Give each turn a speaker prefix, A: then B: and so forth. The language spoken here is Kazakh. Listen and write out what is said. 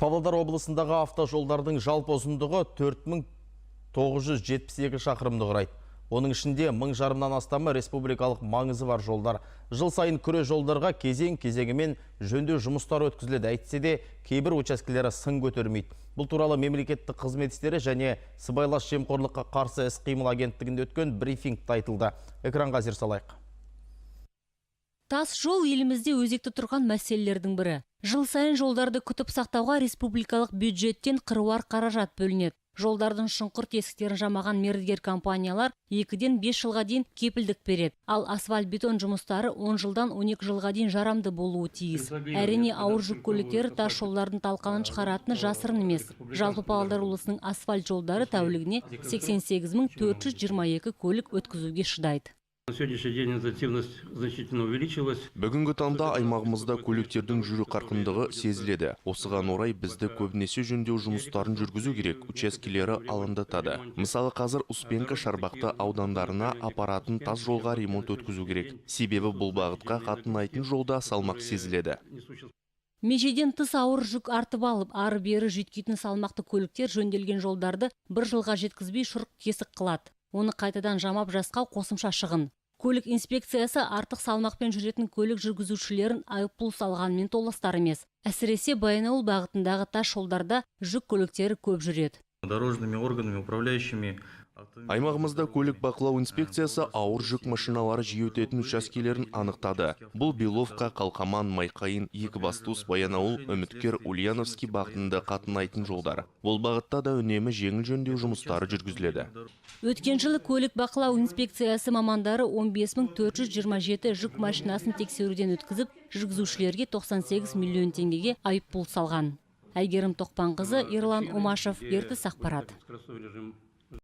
A: Павлодар облысындағы автожолдардың жалпы ұзындығы 4972 шақырымды құрайды. Оның ішінде 1500-нан астамы республикалық маңызы бар жолдар. Жыл сайын күре жолдарға кезең-кезеңімен жөндеу жұмыстары өткізіледі. Әйтсе де кейбір учаскелері сын көтермейді. Бұл туралы мемлекеттік қызмет істері және сыбайлас жемқорлыққа қарсы іс-қимыл агенттігінде өткен брифингте айтылды. Экранға зер салайық.
B: Тас жол елімізде өзекті тұрған мәселелердің бірі. Жыл сайын жолдарды күтіп сақтауға республикалық бюджеттен қыруар қаражат бөлінеді. Жолдардың шұңқыр тесіктерін жамаған мердігер компаниялар 2-ден 5 жылға дейін кепілдік береді. Ал асфальт бетон жұмыстары 10 жылдан 12 жылға дейін жарамды болуы тиіс. Әрине, ауыр жүк көліктері тас жолдардың талқанын шығаратыны жасырын емес. Жалпы Павлодар облысының асфальт жолдары тәулігіне 88 422 көлік өткізуге шыдайды.
C: На сегодняшний день интенсивность значительно увеличилась.
D: Бүгінгі таңда аймағымызда көліктердің жүру қарқындығы сезіледі. Осыған орай бізді көбінесе жөндеу жұмыстарын жүргізу керек учаскелері алаңдатады. Мысалы, қазір Успенка, Шарбақты аудандарына апаратын тас жолға ремонт өткізу керек. Себебі бұл бағытқа қатынайтын жолда салмақ сезіледі.
B: Межеден тыс ауыр жүк артып алып, ары-бері жүйткитін салмақты көліктер жөнделген жолдарды бір жылға жеткізбей шұрық тесік қылады. Оны қайтадан жамап жасқау қосымша шығын. Көлік инспекциясы артық салмақпен жүретін көлік жүргізушілерін айыппұл салғанмен толастар емес. Әсіресе Баянауыл бағытындағы тас жолдарда жүк көліктері көп жүреді.
E: Дорожными органами, управляющими.
D: Аймағымызда көлік бақылау инспекциясы ауыр жүк машиналары жиі өтетін учаскелерін анықтады. Бұл Беловка, Қалқаман, Майқайың, Екібастұз, Баянауыл, Үміткер, Ульяновский бағытында қатынайтын жолдар. Бұл бағытта да үнемі жеңіл жөндеу жұмыстары жүргізіледі.
B: Өткен жылы көлік бақылау инспекциясы мамандары 15 427 жүк машинасын тексеруден өткізіп, жүргізушілерге 98 миллион теңгеге айыппұл салған. Әйгерім Тоқпанқызы, Ерлан Омашев, Ертіс ақпарат.
C: Скоростной режим.